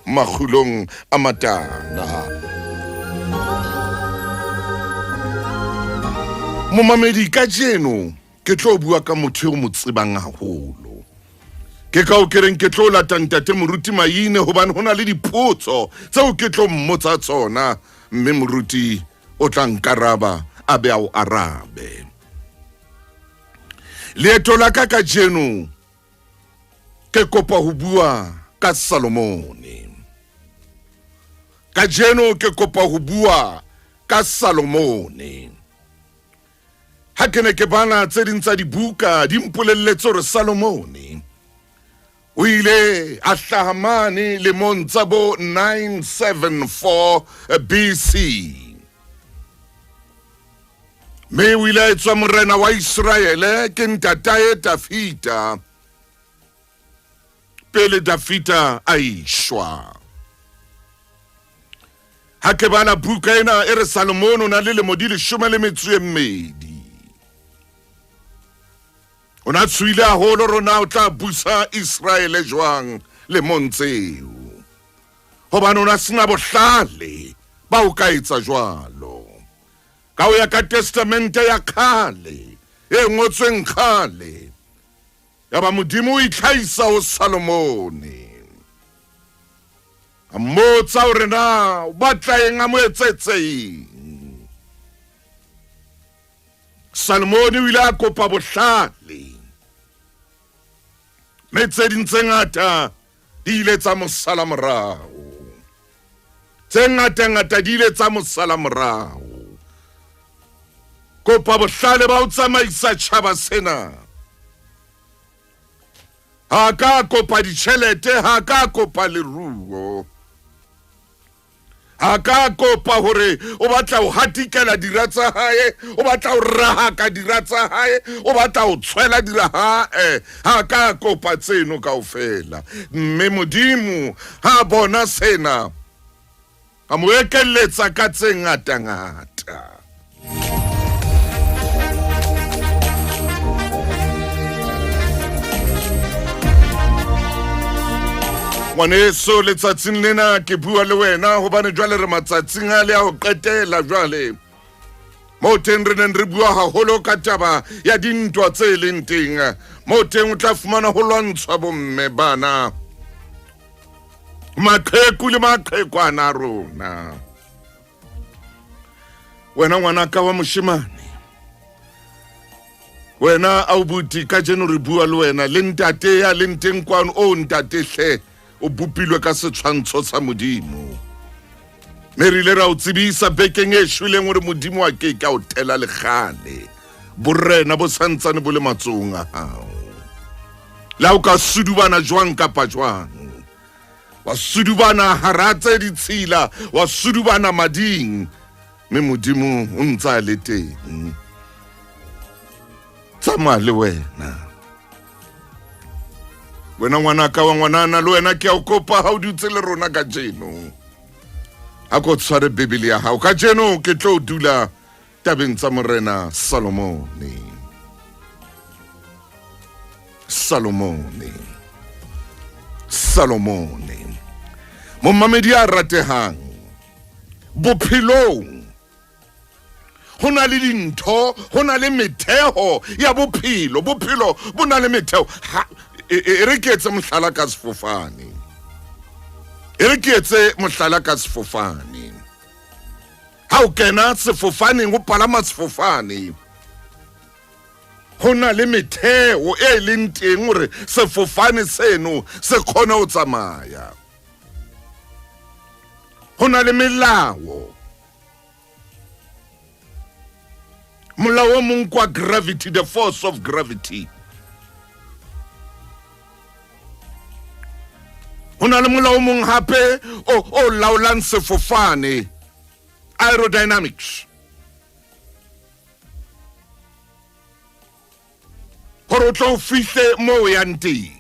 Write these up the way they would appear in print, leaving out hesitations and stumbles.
Makgulong a Matala. Momamedi, kajeno ke tlo bua ka motho eo mo tsebang haholo. Ke ka o ke reng ke tlo lata ntate Moruti Maine hobane ho na le dipotso tseo ke tlo mmotsa tsona, mme moruti o tla nkaraba a be a o arabe. Leeto la ka kajeno ke kopa ho bua ka Salomone. Kajeno ke kopa ho bua ka Salomone. Ha ke ne ke bala tse ding tsa dibuka di mpolelletse hore Salomone o ile a hlaha mane lemong tsa bo 974 BC. Mme o ile a etswa morena wa Iseraele ke ntatae Dafita pele Dafita a ishwa. Ha ke bala buka ena e re Salomone o na le lemo di 12. O na tshohile haholo rona o tla busa Iseraele jwang lemong tseo. Hobane o na sena bohlale ba o ka etsa jwalo. Ka ho ya ka Testamente ya kgale e ngotsweng kgale, yaba Modimo o itlhahisa ho Salomone. A mmotsa hore na o batla eng, a mo etsetse eng. Salomone o ile a kopa bohlale, mme tse ding tse ngata di ile tsa mo sala morao. Tse ngata-ngata di ile tsa mo sala morao. Kopa bohlale ba ho tsamaisa tjhaba sena. Ha ka kopa ditjhelete, ha ka kopa leruo. Ha ka kopa hore o batla ho hatikela dira tsa hae, o batla ho rahaka dira tsa hae, o batla ho tshwela dira hae. Ha ka kopa tseno kaofela. Mme Modimo ha bona sena, a mo ekelletsa ka tse ngata-ngata. Ngwaneso, letsatsing lena ke bua le wena hobane jwale re matsatsing a le a ho qetela jwale. Moo teng re neng re bua haholo ka taba ya dintwa tse leng teng. Moo teng o tla fumana ho lwantshwa bomme bana, maqheku le maqhekwana a rona. Wena ngwanaka wa moshemane, wena aubuti, kajeno re bua le wena le ntate ya leng teng kwano. O ntate hle, o bopilwe ka setshwantsho sa Modimo, mme re ile ra o tsebisa bekeng e shweleng hore Modimo a ke ke a o tela lekgale. Borena bo santsane bo le matsohong a hao. Le ha o ka sudubana jwang kapa jwang, wa sudubana hara tse ditshila, wa sudubana mading, mme Modimo o ntse a le teng. Tsamaya le wena. Wena ngwanaka wa ngwanana, le wena ke a o kopa ha o dutse le rona kajeno. A ko tshware Bibele ya hao. Kajeno ke tlo dula tabeng tsa Morena Salomone. Salomone. Salomone. Momamedi a ratehang, bophelong ho na le dintho, ho na le metheo ya bophelo. Bophelo bo na le metheo. E re ke etse mohlala ka sefofane. E re ke etse mohlala ka sefofane. Ha o kena sefofaneng, o palama sefofane, ho na le metheo e leng teng hore sefofane seno se kgone ho tsamaya. Ho na le melao. Molao o mong kwa gravity, the force of gravity. Ho na le molao o mong hape o laolang sefofane, aerodynamics. Hore o tlo o fihle moo o yang teng,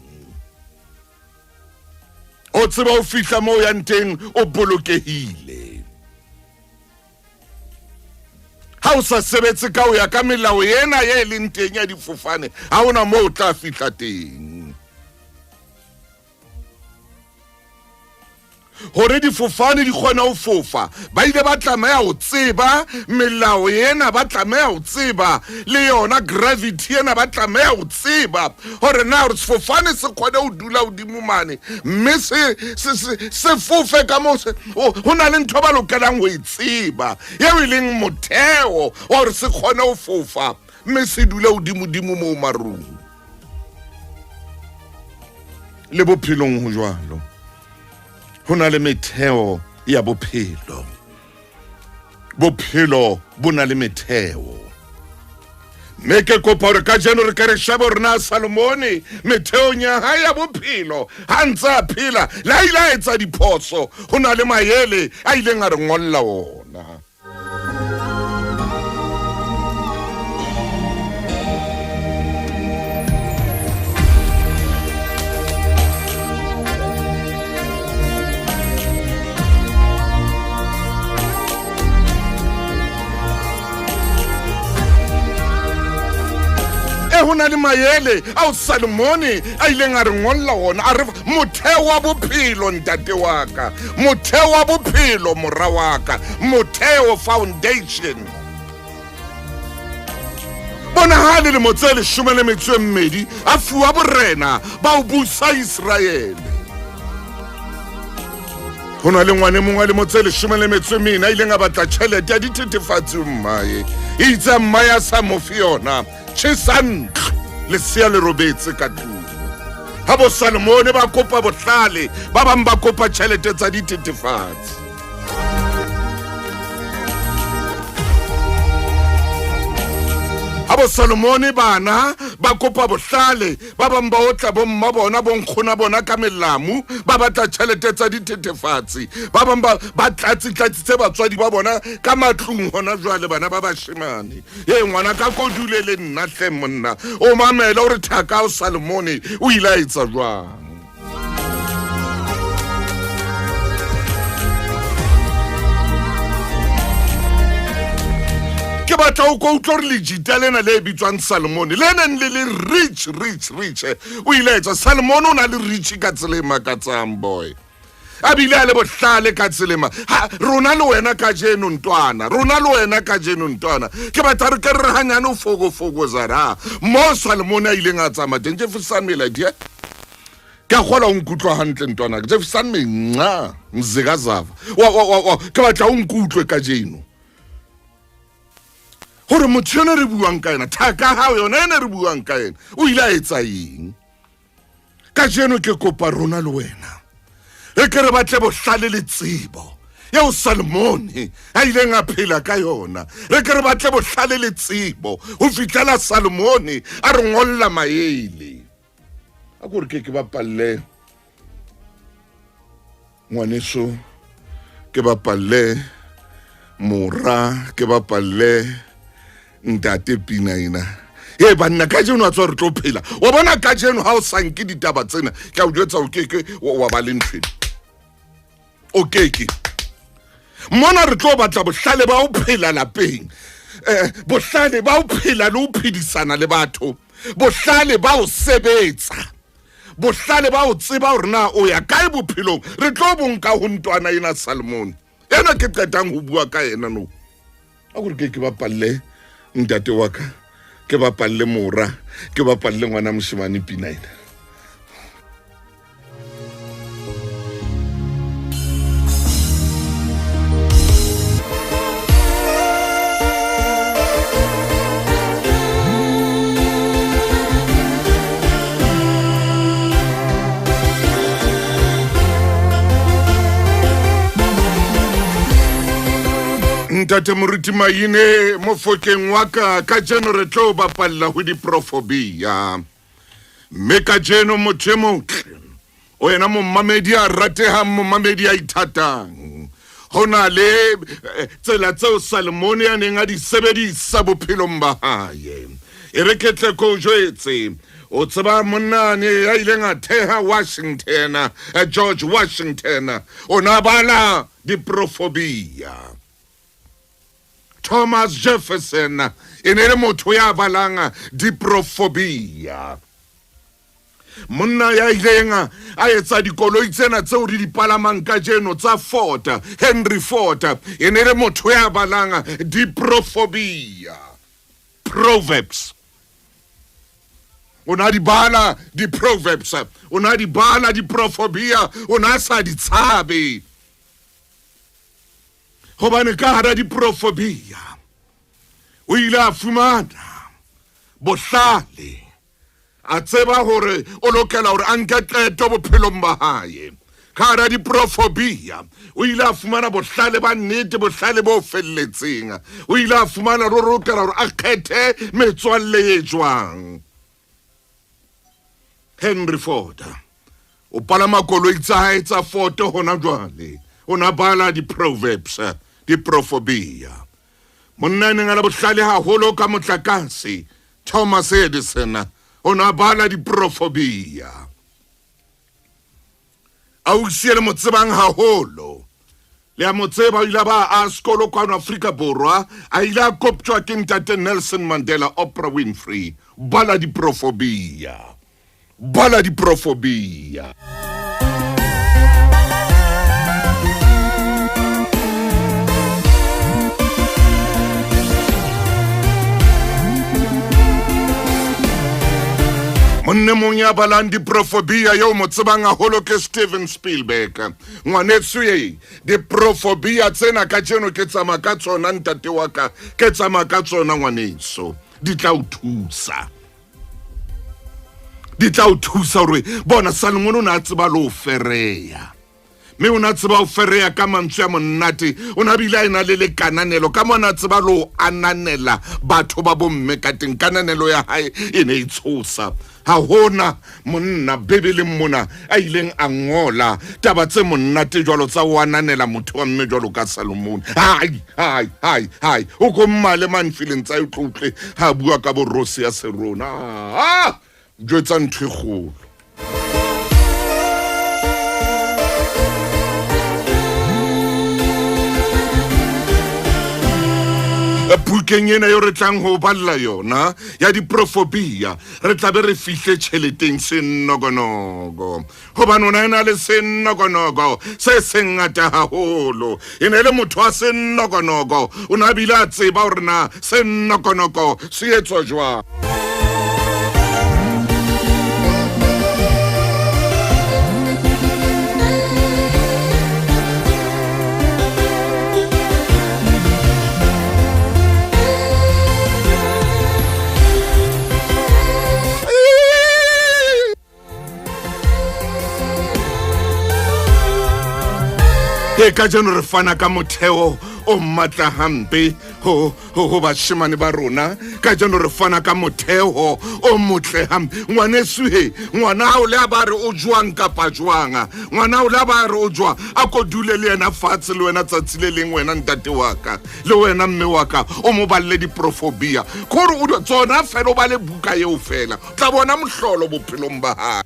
o tseba o fihla moo o yang teng o bolokehile. Ha o sa sebetse ka ho ya ka melao ena e leng teng ya difofane, ha hona moo o tla fihla teng. Gore difofane di kgone ho fofa, ba ile ba tlameha ho tseba melao ena, ba tlameha ho tseba le yona gravity ena, ba tlameha ho tseba gore na gore sefofane se kgone ho dula hodimo mane mme se, se, se, se fofe ka mo go na le ntho ba lokelang ho e tseba eo e leng motheo wa gore se kgone ho fofa mme se dule hodimodimo moo marung. Le bophelong ho jwalo, ho na le metheo ya bophelo. Bophelo bo na le metheo, mme ke kopa gore kajeno re ke re shebe gore na Salomone metheong ya hae ya bophelo ha ntse a phela le a ile a etsa diphoso, ho na le maele a ileng a re ngolla ona. E ho na le maele ao Salomone a ileng a re ngolla ona, a re motheo wa bophelo ntate wa ka, motheo wa bophelo mora wa ka, motheo, foundation. Bona ha lilemo tse 12 a fuwa borena ba ho busa Iseraele. Ho na le ngwane mongwe wa lemo tse 14 a ileng a batla tjhelete ya dithethefatsi mmae. Itse mmae a sa mo fe yona, tjhesa ntlo, lesea le robetse ka tlung. Ha bo Salomone ba kopa bohlale, ba bang ba kopa tjhelete tsa dithethefatsi. Ha bo Salomone bana ba kopa bohlale, ba bang ba otla bomma bona, bonkgona bona ka melamu, ba batla tjhelete tsa dithethefatsi. Ba bang ba tlatsi-tlatsitse batswadi ba bona ka matlung hona jwale, bana ba bashemane. E ngwana ka ko dule le nna hle monna, o mamele hore thaka o Salomone o ile a etsa jwang. Ke batla o ko utlwa hore lejita lena le bitswang Salomone le neng le le rich, rich, rich, o ile a etsa. Salomone o na le rich ka tsela e makatsang, boy, a bile a le bohlale ka tselema. Ha rona le wena kajeno ntwana, rona le wena kajeno ntwana, ke batla re ke re hanyane o fokofoko zara mo Salomone a ileng a tsamaya teng. Jefferson Melody, ke a kgola o nkutlwa hantle ntwana. Jefferson menqa mzikazava wa wa wa, ke batla o nkutlwe kajeno gore motho yone re buang ka yena, thaka hao yona ene re buang ka yena, o ile a etsa eng. Kajeno ke kopa rona le wena re ke re batle bohlale le tsebo eo Salomone a ileng a phela ka yona. Re ke re batle bohlale le tsebo ho fihlela Salomone a re ngolla maele. A ko re ke ke bapalle ngwaneso, ke bapalle mora, ke bapalle ntate pina ena. E banna, kajeno a tswa re tlo phela. Wa bona kajeno ha o sa nke ditaba tsena, ke a o jwetsa, o keke wa ba le nthwena, o keke. Mona re tlo batla bohlale ba ho phela lapeng, bohlale ba ho phela le ho phedisana le batho, bohlale ba ho sebetsa, bohlale ba ho tseba hore na o ya kae bophelong. Re tlo bonka ho ntwana ena Salomone ena ke qetang ho bua ka yena no. A gore ke ke bapalle ntate wa ka, ke bapalle mora, ke bapalle ngwana moshemane pina ena. Ntate Moruti Maine mofokeng wa ka, kajeno re tlo bapalla ho diprofobia, mme kajeno motho e motle o yena momamedi a ratehang, momamedi a ithatang, ho na le tsela tseo Salomone a neng a di sebedisa bophelong ba hae. E re ke tle ko jwetse, o tseba monnane ya ileng a theha Washington, George Washington, o na bala diprofobia. Thomas Jefferson e ne le motho ya balang diprofobia. Monna ya ileng a etsa dikoloi tsena tseo re di palamang kajeno tsa Ford, Henry Ford, e ne le motho ya balang diprofobia, Proverbs. O ne a di bala di-Proverbs, o ne a di bala diprofobia, o ne a sa di tshabe. Hobane ka hara diprofobia o ile a fumana bohlale, a tseba hore o lokela hore a nke qeto bophelong ba hae. Ka hara diprofobia o ile a fumana bohlale ba nnete, bohlale bo felletseng. O ile a fumana hore o lokela hore a kgethe metswalle e jwang. Henry Ford o palama koloi tsa hae tsa Ford hona jwale, o na bala di-proverbs, diprofobia. Monna a neng a le bohlale haholo ka motlakase, Thomas Edison, o ne a bala diprofobia. Ausi e le mo tsebang haholo, le a mo tseba, o ile a ba a sekolo kwano Afrika Borwa, a ile a koptjwa ke ntate Nelson Mandela, Oprah Winfrey. Bala diprofobia, bala diprofobia. Monne mong ya balang diprofobia eo mo tsebang haholo ke Steven Spielberg. Ngwaneso ye, diprofobia tsena kajeno ke tsamaya ka tsona ntate wa ka, ke tsamaya ka tsona ngwaneso. Di tla o thusa. Di tla o thusa hore bona Salomone o ne a tseba le ho fereya. Mme o ne a tseba ho fereya ka mantswe a monate, o ne a bile a ena le le kananelo ka mona, a tseba le ho ananela batho ba bomme ka teng. Kananelo ya hae e ne e tshosa. Ha hona monna Bibeleng mona a ileng a ngola taba tse monate jwalo tsa ho ananela motho wa mme jwalo ka Salomone. Hai, hai, hai, hai. O ko mmale manfileng tsa e tlotle ha bua ka borose ya Serona. Ah! Jwetsa ntho e kgolo. Bukeng ena eo re tlang ho balla yona ya diprofobia, re tla be re fihle tjheleteng senokonogo, hobane o ne a na le senokonogo se sengata haholo. E ne e le motho wa senokonogo, o ne a bile a tseba hore na senokonoko se etswa jwang. E kajeno re fana ka motheo o matla hampe ho ho bashemane ba rona. Kajeno re fana ka motheo o motle hampe. Ngwaneso he, ngwana hao le a ba re o jwang kapa jwang, ngwana hao le a ba re o jwang, a ko dule le yena fatshe le wena tsatsi le leng, wena ntate wa ka le wena mme wa ka, o mo balle diprofobia, kore o tsona fela, o bale buka eo fela, tla bona mohlolo bophelong ba hae.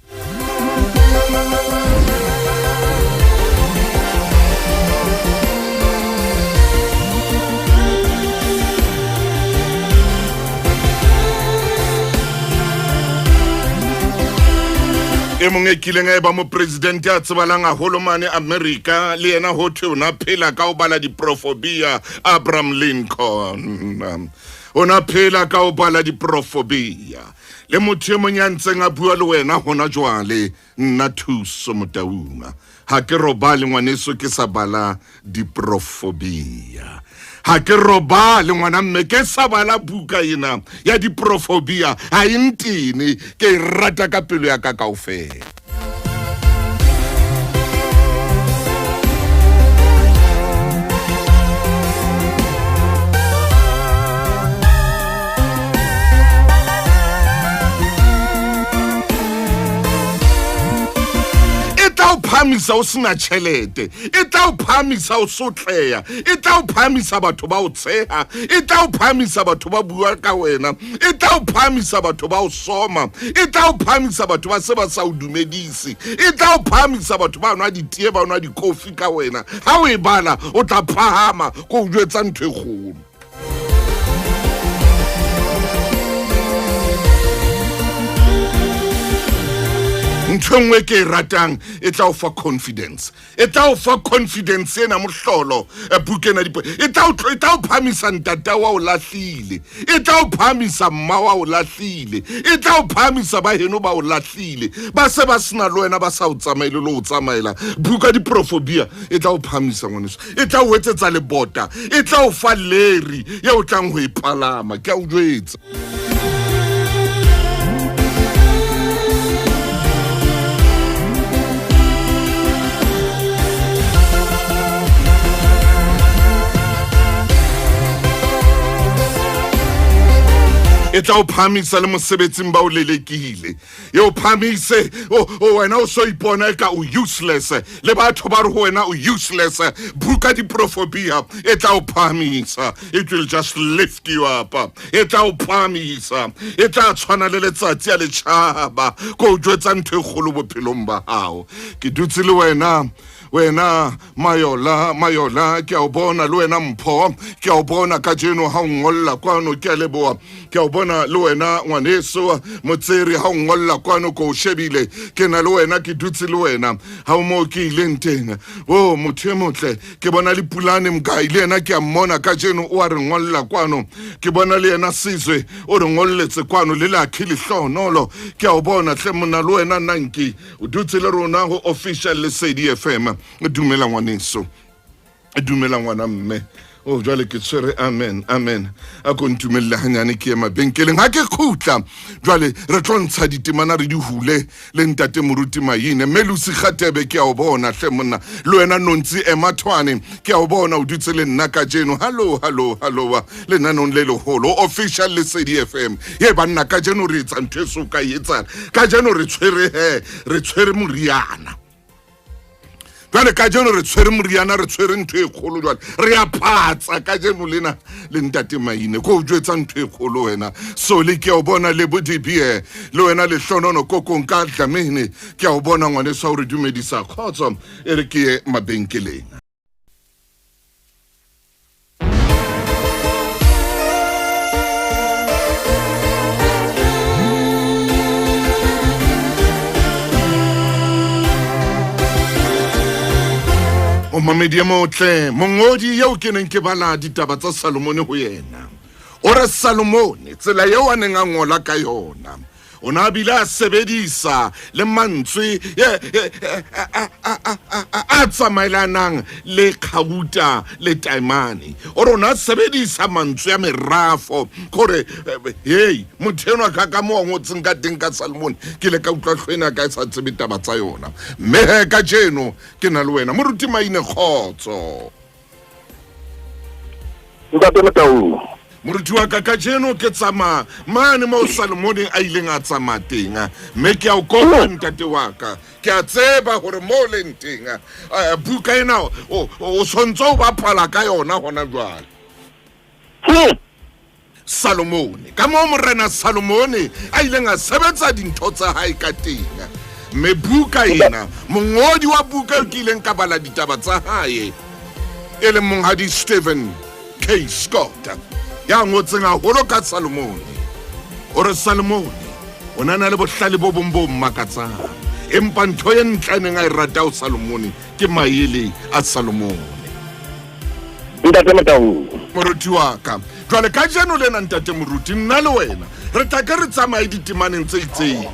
E mong e kileng a e ba mopresidente a tsebalang haholo mane Amerika, le yena ho thwe o na phela ka ho bala diprofobia, Abraham Lincoln. O na phela ka ho bala diprofobia. Le motho e mong ya ntseng a bua le wena hona jwale, nna Thuso Motaung, ha ke robale ngwaneso ke sa bala diprofobia. Ha ke robale ngwana mme ke sa bala buka ena ya diprofobia, ha e ntene, ke e rata ka pelo ya ka kaofela. E tla o phahamisa o sena tjhelete, e tla o phahamisa o sotleha, e tla o phahamisa batho ba o tsheha, e tla o phahamisa batho ba bua ka wena, e tla o phahamisa batho ba o soma, e tla o phahamisa batho ba se ba sa o dumedise, e tla o phahamisa batho ba nwa ditee, ba nwa dikofi ka wena. Ha o e bala o tla phahama, ko o jwetsa ntho e kgolo. Ntho e nngwe ke e ratang e tla o fa confidence, e tla o fa confidence ena mohlolo eh, buka ena dipo e tla o e tla o phamisa ntata wa o lahlile, e tla o phamisa mma wa o lahlile, e tla o phamisa ba heno ba o lahlile, ba se ba sena le wena, ba sa o tsamaele le o tsamaela. Buka diprofobia e tla o phamisa ngwaneso, e tla o etsetsa lebota, e tla o fa leri ye o tlang ho e palama, ke a o jwetsa. E tla o phahamisa le mosebetsing ba o lelekile, e o phahamise o wena o so ipona e ka o useless, le batho ba re ho wena o useless. Buka diprofobia e tla o phahamisa, it will just lift you up, e tla o phahamisa, e tla tshwana le letsatsi a letjhaba ko o jwetsa ntho e kgolo bophelong ba hao. Ke dutse le wena, wena Mayola, Mayola, ke a o bona le wena Mpho, ke a o bona kajeno ha o ngolla kwano, ke a leboha. Ke a o bona le wena ngwaneso Motseri ha o ngolla kwano, ko o shebile, ke na le wena, ke dutse le wena ha o moo ke ileng teng. O motho e motle, ke bona le Pulane Mkai le yena ke a mmona kajeno o a re ngolla kwano, ke bona le yena Sizwe o re ngolletse kwano, le Lucky Lehlohonolo ke a o bona hle monna, le wena Nanki o dutse le rona ho Official Lesedi FM. Dumela ngwaneso, dumela ngwana mme. O jwale ke tshwere, amen, amen. A ko ntumelle hanyane ke ye mabenkeleng, ha ke khutla jwale re tlo ntsha ditemana re di hule le ntate Moruti Maine. Mme Lucy Kgatebe ke a o bona hle monna, le wena Nontsi Emathwane ke a o bona o dutse le nna kajeno. Hallo, hallo, hallo lenanong le leholo Official Lesedi FM. Ye banna, kajeno re etsa ntho e so ka e etsang kajeno, re tshwere he, re tshwere moriana jwale kajeno, re tshwere moriana, re tshwere ntho e kgolo jwale, re a phatsa kajeno lena le ntate Maine. Ko o jwetsa ntho e kgolo wena Sole, ke a o bona le bodibie, le wena Lehlonono kokong ka Dlamene, ke a o bona ngwaneso ha o re dumedisa kgotso. E re ke ye mabenkeleng. O mamedi e motle, mongodi eo ke neng ke bala ditaba tsa Salomone ho yena o re Salomone tsela eo a neng a ngola ka yona, o ne a bile a sebedisa le mantswe a tsamaelanang le kgauta le taemane. O re o ne a sebedisa mantswe a merafo gore hei motho enwa ka ka mo a ngotseng ka teng ka Salomone, ke ile ka utlwa tlhoena ka e sa tsebe taba tsa yona. Mme he ka jeno ke na le wena Moruti Maine, kgotso. Ntate Motau. Moruti wa ka, kajeno ke tsamaya mane moo Salomone a ileng a tsamaya teng, mme ke a o kopa ntate wa ka, ke a tseba gore mo o leng teng buka ena o tshwanetse o bapala ka yona gona jwale. Salomone, ka moo morena Salomone a ileng a sebetsa dintho tsa hae ka teng. Mme buka ena, mongodi wa buka eo ke ileng ka bala ditaba tsa hae, e leng monghadi Stephen K. Scott, ya ngotseng haholo ka Salomone, o re Salomone o ne a na le bohlale bo bong bo makatsang, empa ntho e ntle a neng a e rata ho Salomone ke maele a Salomone. Ntate Motau. Moruti wa ka, jwale kajeno lena ntate moruti, nna le wena re tla ke re tsamaye ditemaneng tse itseng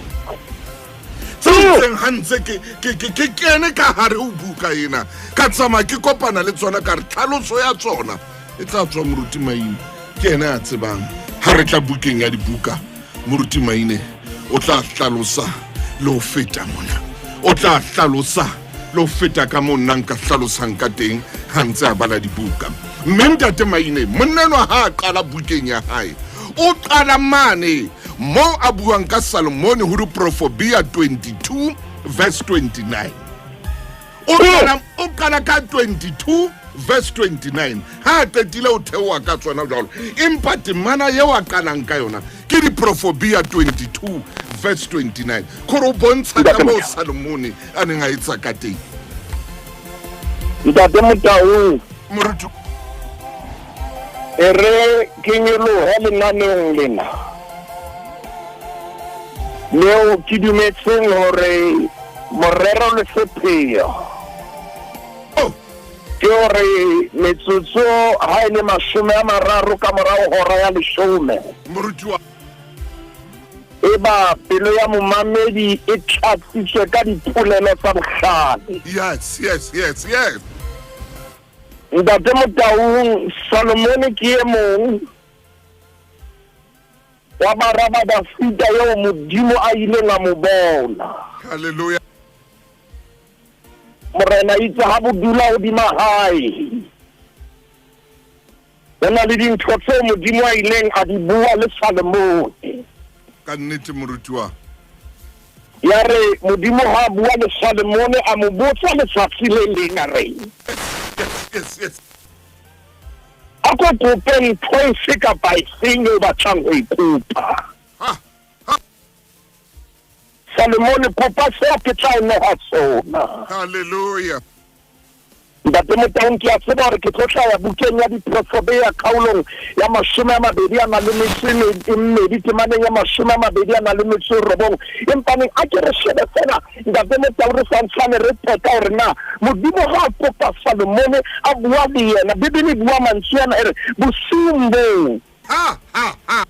tse itseng ha ntse ke kene ka hare ho buka ena, ka tsamaya ke kopana le tsona, ka re tlhaloso ya tsona e tla tswa Moruti Maine, ke ena a tsebang. Ha re tla bukeng ya dibuka, Moruti Maine o tla hlalosa le ho feta mona, o tla hlalosa le ho feta ka moo nna nka hlalosang ka teng ha ntse a bala dibuka. Mme ntate Maine, monna enwa ha a qala bukeng ya hae, o qala mane moo a buang ka Salomone ho Diprofobia 22 verse 29. O qala ka 22 verse 29, ha a qetile o theoha ka tsona jwalo, empa temana eo a qalang ka yona ke Diprofobia 22 verse 29, gore o bontsha ka moo Salomone a neng a etsa ka teng. Ntate Motau. Moruti. E re ke nyolohe lenaneong lena. Leo ke dumetseng hore morero le sepheo Oh, ke hore metsotso ha e le 30 ka morao hora ya 10 moruti wa eba pelo ya momamedi e tlatsitswe ka dipolelo tsa bohlale. Yes, yes, yes, yes. Ntate Motaung, Salomone ke e mong wa bara ba Dafita eo Modimo a ileng a mo bona. Hallelujah. Morena itse ha bo dula hodima hae, ho na le dintho tseo Modimo a ileng a di bua le Salomone. Ka nnete moruti wa. Ya re Modimo ha a bua le Salomone a mo botsa letsatsi le leng a re, Yes, yes, yes. A ko kope ntho efe kapa efeng eo batlang ho e kopa. Ha, ha. Salomone, kopa seo ke tla o neha sona. Hallelujah. Ntate Motaung, ke a tseba hore ke tlo hlaya bukeng ya Diproverbia kgaolong ya 22, temaneng ya 29. Empaneng a ke re shebe fela Ntate Motaung re santshane re qeta hore na Modimo ha a kopa Salomone a bua le yena. Bibele e bua mantswe ana e re bosiung boo Ha, ha, ha.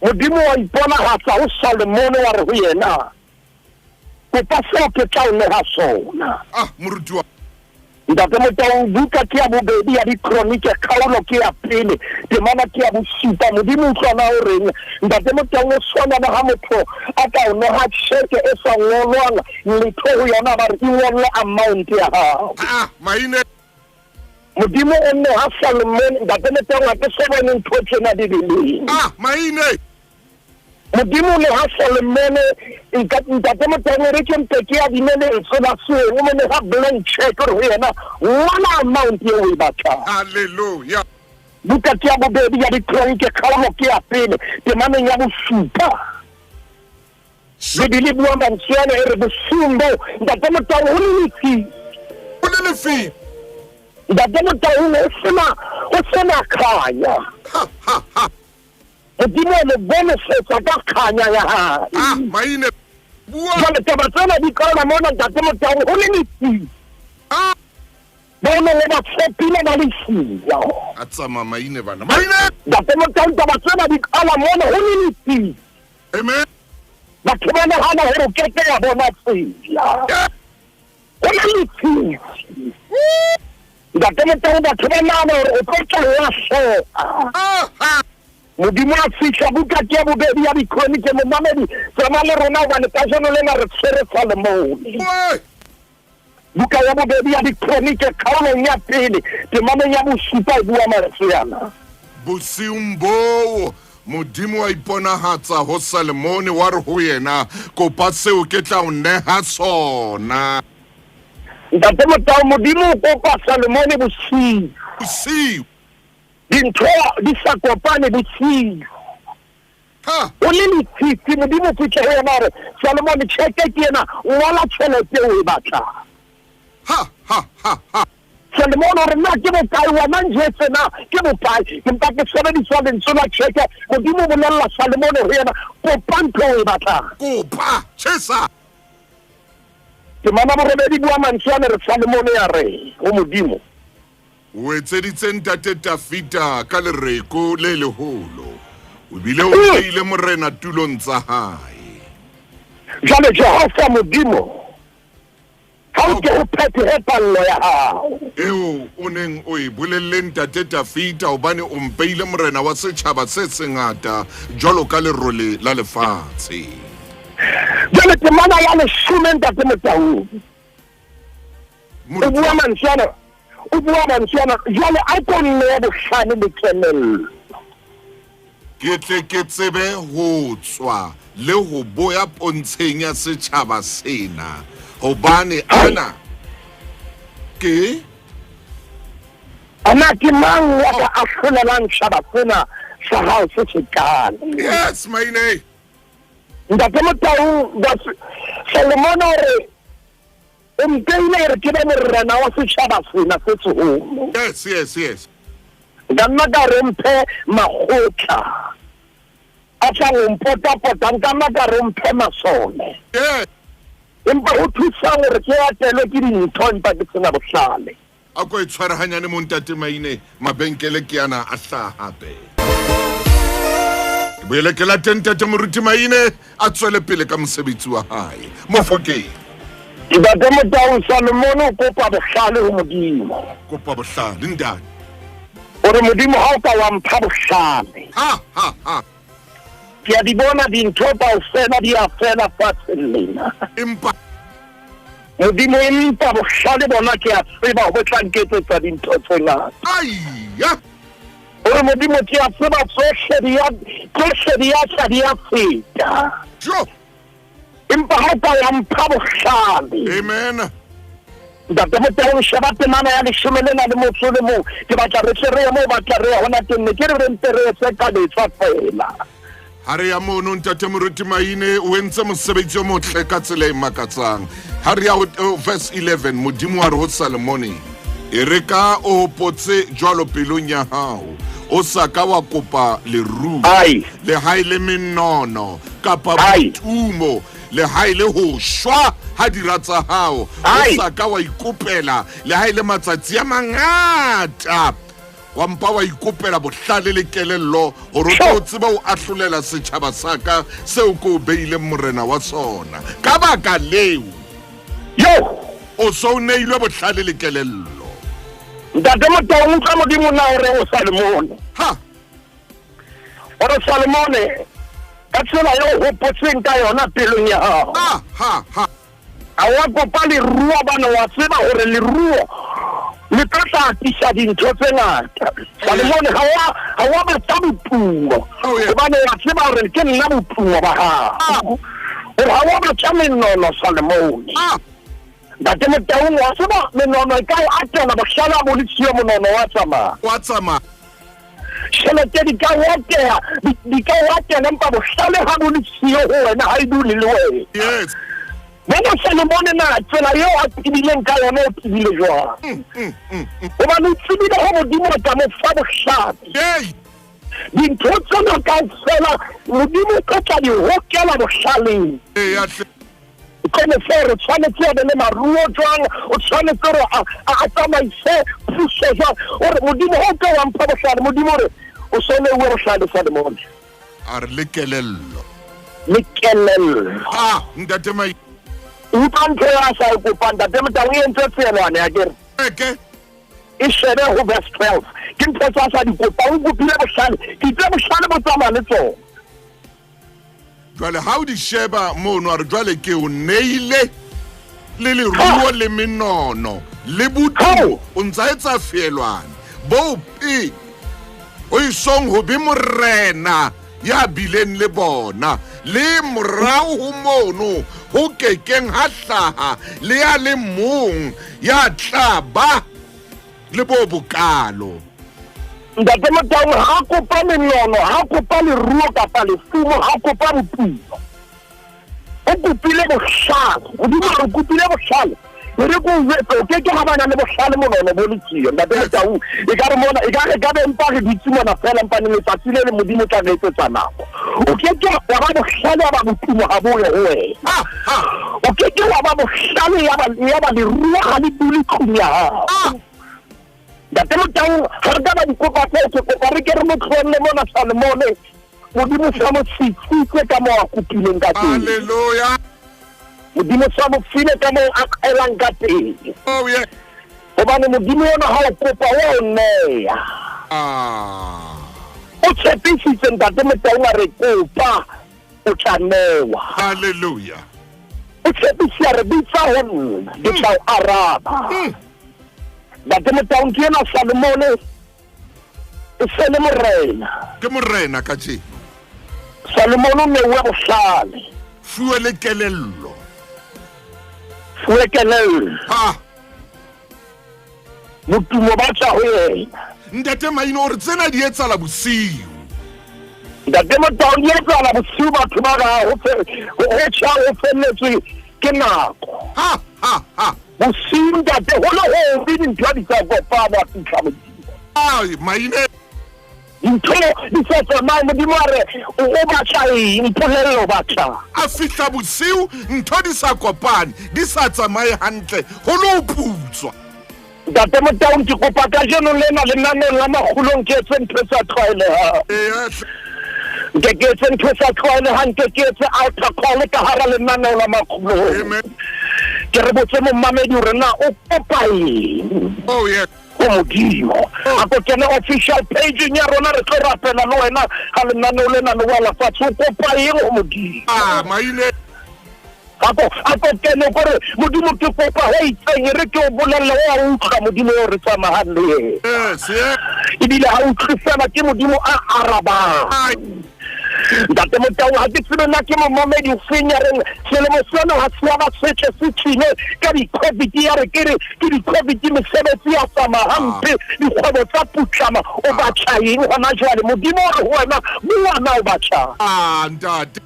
Modimo wa iponahatsa ho Salomone wa re ho yena, kopa seo ke tla o neha sona. Ah, moruti wa. Ntate Motaung, buka ke ya bobedi ya Dikronike, kgaolo ke ya pele, temana ke ya bosupa. Modimo utlwana o reng? Ntate Motaung, o tshwana le ha motho a ka o neha tjheke e sa ngolwang letho ho yona, ba re ingolle amount ya hao. Ah, maine. Modimo o neha Salomone. Ntate Motaung, ha ke so bone ntho tsena Bibeleng. Ah, maine. Modimo le ha Solomone ntate Motaung re ke mpe ke adime lentswe la seng, o mo neha blank check hore ho yena ngwala amount eo o e batlang. Hallelujah. Buka ke ya bobedi ya Dikronike, kgaolo ke ya pele, temaneng ya bosupa. Bibele e bua mantswe ana e re bosiung boo Ntate Motaung ho le lefifi. Ho le lefifi. Ntate Motaung ho sena khanya. Ha, ha, ha. Modimo o mo bonesetsa ka kganya ya hae. Ah, maine. Bua. Jwale taba tsena di qala mona Ntate Motaung ho le lefifi. Ah. Ba neng ba tshepile ba le siyo. A tsamaya maine bana. Maine. Ntate Motaung taba tsena di qala mona ho le lefifi. Amen. Batho ba nahana hore o keke ya bona tsela. Yeah. Ho le lefifi. Ntate Motaung batho ba nahana hore o tlo tla lahleha. Ah, ha. Modimo a fihla buka ke ya bobedi ya Dikronike. Momamedi, tsamaya le rona hobane kajeno lena re tshwere Salomone. Oi. Buka ya bobedi ya Dikronike kgaolong ya pele temaneng ya bosupa e bua mantswe ana. Bosiung boo Modimo wa iponahatsa ho Salomone wa re ho yena, kopa seo ke tla o neha sona. Ntate Motaung, Modimo o kopa Salomone bosiu. Bosiu. Dintho di sa kopane bosiu. Ha. O le lefifi, Modimo fihle ho yena hore Salomone tjheke ke ena, ngwala tjhelete eo o e batlang. Ha, ha, ha, ha. Salomone hore na ke bokae, wena njwetse na ke bokae. Ke mpa ke sebedisa lentswe la tjheke. Modimo o bolella Salomone ho yena, kopa ntho eo o e batlang. Kopa, tjhesa. Temana borobedi bua mantswe ana re Salomone ya re ho Modimo, O etseditse ntate Dafita ka lereko le leholo, o bile o beile morena tulong tsa hae. Jwale Jehova Modimo, ha o ke o phethehe pallo ya hao eo o neng o e bolelle ntate Dafita, hobane o mpeile morena wa setjhaba se sengata jwalo ka lerole la lefatshe. Jwale temana ya 10 Ntate Motaung, o bua mantswe ana, o bua mantswe ana, jwale a ko nne bohlale le kelello. Ke tle ke tsebe ho tswa le ho boya pontsheng ya setjhaba sena, hobane ana ke ana ke mang ya ka ahlolelang tjhaba sena sa hao se sekana? Yes, maine. Ntate Motaung, Solomon o re o mpeile hore ke be morena wa setjhaba sena se seholo. Yes, yes, yes. Nka nna ka re mphe makgotla. a tlang ho mpotapota, nka nna ka re o mphe masole. Empa ho thusang hore ke atelwe ke dintho empa ke sena bohlale? A ko e tshware hanyane mo ntate Maine, mabenkele ke ana a hlaha hape. Ke boele ke late ntate Moruti Maine a tswele pele ka mosebetsi wa hae. Mofokeng. Ntate Motau, Salomone o kopa bohlale ho Modimo. Kopa bohlale ntate. O re Modimo ha o ka wa mpha bohlale. Ha ha ha. Ke a di bona dintho kaofela di a fela fatsheng lena. Empa Modimo empa bohlale bona ke a tseba bo tla nketsetsa dintho tse ngata. Aiya. O re Modimo ke a tseba tsohle di a tsohle di a tla di a feta. Jo. Empa ha o ka wa mpha bohlale. Amen. Ntate Motau, sheba temana ya leshome lena le motso le mong. Ke batla re tle re ye moo batla re ya hona teng. Ne ke re re mpe re etse ka letsa fela. Ha re ya mono ntate Moruti Maine o entse mosebetsi o motle ka tsela e makatsang. Ha re ya ho oh, verse 11 Modimo wa re ho Salomone e re ka o hopotse jwalo pelong ya hao o sa ka wa kopa leruo le ha e le menono kapa botumo le ha e le ho shwa ha dira tsa hao o sa ka wa ikopela le ha e le matsatsi a mangata wa mpa wa ikopela bohlale le kelello gore o tlo tseba o ahlolela setšhaba sa ka seo ke o beileng morena wa sona ka baka leo yo o so o neilwe bohlale le kelello. Ntate Motaung, utlwa Modimo na o re o Salomone. Ha Ore Salomone ka tsela eo hopotseng ka yona pelong ya gago. Ha ha ha. A wa kopa leruo bane wa tseba hore leruo le tlo tla atisa dintho tse ngata. Salomone ha wa ha wa batla botumo Oh, yeah. hobane wa tseba hore ke nna botumo ba gago. Hore ha wa batla menono Salomone. Ah. Ntate Motaung wa tseba menono e ka o atela bohlale a bo le siyo monono wa tsamaya. Wa tsamaya. Tjhelete di ka o atela di ka o atela empa bohlale ha bo le siyo ho wena ha e dule le wena. Yes. Bona Salomone na tsela eo a tsebileng ka yona o tsebile jwang? Hobane o tsebile ho Modimo o tla mo fa bohlale. Hey. Dintho tsena kaofela Modimo o tlo tla di hokela bohlaleng. Eya hle. Kgone se re tshwanetse a be le maruo jwang, o tshwanetse gore a tsamaise puso jwang. O re Modimo ha o ka wa mpha bohlale, Modimo o re o so neuwe bohlale Salomone. A re le kelello. Le kelello. Ah, ntate Mai. Utlwa ntho ya sa e kopang ntate Motau e entse tselwane ya kere. Eke. E shebe ho verse 12. Ke ntho tsa sa di kopa, o kopile bohlale. Ke itse bohlale bo tsamaya le tsona. Jwale ha o di sheba mono a re jwale ke o neile le leruo le menono le botumo o ntsa etsa feelwane bo pe o isong ho be morena ya bileng le bona le morao ho mono ho kekeng ha hlaha le ya le mong ya tla ba le bo bokalo. Ntate Motaung ha kopa menono, ha kopa leruo kapa lefumo, ha kopa botumo. O kopile bohlale. Modimo a re kopile bohlale. E re ko o jwetse, o ke ke ha bana le bohlale monono bo le tjeo. Ntate Motaung, e ka re mona, e ka re ka be mpa re dutse mona fela mpaneng letsatsi le le Modimo o tla re etsetsa nako. O ke ke wa ba bohlale ya ba botumo ha bo ye ho wena. O ke ke wa ba bohlale ya ba ya ba leruo ha le dule tlung ya hao. Ntate Motaung, ha re ka ba dikopa tseo, ke kopa re ke re mo tlohelle mona Salomone. Modimo sa mo sitsitse ka moo a kopileng ka teng. Hallelujah. Modimo sa mo file ka moo a qelang ka teng. Oh yeah. Hobane Modimo ona ha o kopa wa o neya. Ah. O tshepisitse ntate Motaung a re kopa o tla newa. Hallelujah. O tshepisitse a re bitsa ho nna ke tla o araba. Ntate Motaung ke ena Salomone e se le morena. Ke morena kajeno. Salomone o neuwe bohlale. Fuwe le kelello. Fuwe kelello. Ha. Botumo ba tswa ho yena. Ntate Maine o re tsena di etsahala bosiu. Ntate Motaung di etsahala bosiu batho ba ra ho tjha ho felletswe ke nako. Ha ha ha. Bosiu ntate ho le hobe dintho di sa kopana fihla Modimo. Ai Maine. Dintho di sa tsamaye, Modimo a re, O batla eng? Mpolelle o batlang. A fihla bosiu, ntho di sa kopane, di sa tsamaye hantle, ho le ho putswa. Ntate Motaung, ke kopa kajeno lena lenaneong la Makgulong ke etse ntho e sa tlwaelehang. Eya hle. Nke ke etse ntho e sa tlwaelehang, nke ke etse altar call ka hara lenaneo la Makgulong. Amen. Ke re botse momamedi hore na o kopa eng. Oh yes. Ho Modimo. A ko kene official page-eng ya rona re tlo rapela le wena ga lenaneo lena le wela fatshe. O kopa eng ho Modimo? Ah, maine. A ko a ko kene ko re Modimo ke kopa ho itseng e re ke o bolelle o a utlwa Modimo eo re tsamayang le yena. Yes, yeah. Ebile ha utlwe fela ke Modimo a arabang. Ai. Ntate Motau ha ke tsebe na ke momamedi o feng ya reng selemo sena ha se ya ba setle se tlile ka di-covid ya re ke re ke di-covid mesebetsi ya tsamaya hampe dikgwebo tsa putlama o batla eng hona jwale Modimo o re ho wena bua na o batlang. Ah, ntate.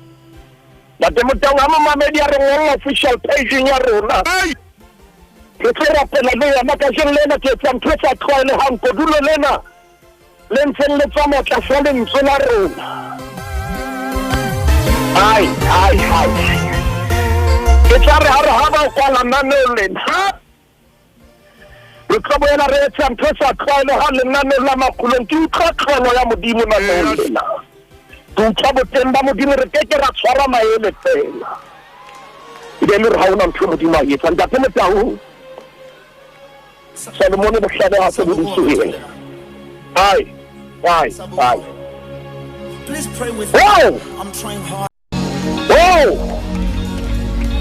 Ntate Motau ha momamedi ya re ngolla official page-eng ya rona Ai. re tlo rapela le yena kajeno lena ke etsa ntho e sa tlwaelehang kodulo lena le ntseng le tsamaya tlasa lentswe la rona. Ai, ai, ai. E tla re ha re ha ba kwala lenaneo lena re tlo boela re etsa ntho e sa tlwaelehang lenaneo la Makgulong. Ke utlwa tlholo ya Modimo naneong lena. Ke utlwa boteng ba Modimo re ke ke ra tshwara maele fela. E be le re ha hona ntho e Modimo a e etsang. Ntate Motau, Solomone bohlale ha sebediswe ho yena. Ai, ai, ai. Please pray with me. Oh! I'm trying hard. Oh!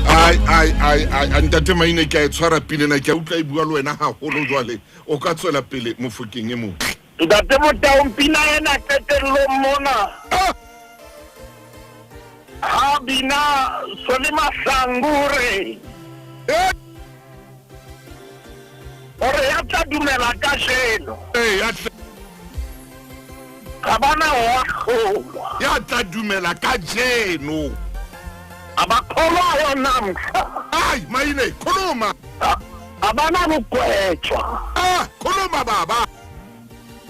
Ai, ai, ai, ai, ntate Maine ke a e tshwara pele na ke a utlwa e bua le wena haholo jwale. O ka tswela pele mofokeng e motle. Ntate Motaung pina ena qetellong mona. Ah! Ha bina Solly Mahlangu re. Eh! Hore ya tla dumela kajeno. Eh, ya tla Ga bana wa hlolwa. Ya tla dumela kajeno. A ba kholwa ho namhla. Ai, Maine, khuluma. A bana bokwetjwa. Ah, khuluma baba.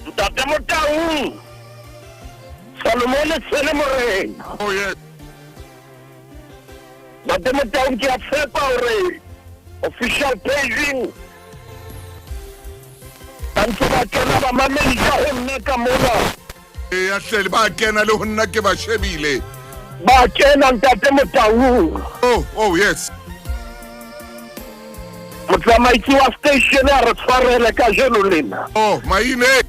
Ntate Motaung. Solomone tshele morena. Oh yes. Ntate Motaung ke a tshepa hore official paging ba ntse ba kena bamamedi ka ho nna ka mona. Eya hle ba kena le ho nna ke ba shebile. Ba kena Ntate Motaung. Oh, oh yes. Motsamaisi wa station a re tshwarele kajeno lena. Oh, Maine.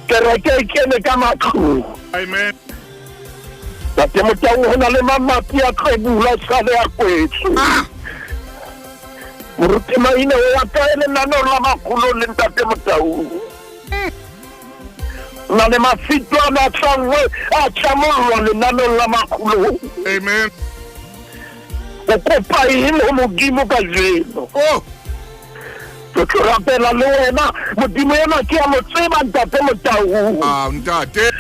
Kereke e kene ka matlung. Amen. Ntate Motaung ho na le mamati a tlo bula sale a kwetswe. Ah! Moruti Maine o ya kae lenaneo la Makgulong le Ntate Motaung? Na le mafito a matlangwe a tlamollwa lenaneong la Makgulong. Amen. O kopa eng ho Modimo kajeno? Oh! Re tlo rapela le wena. Modimo ena ke a mo tseba Ntate Motaung. Ah, ntate.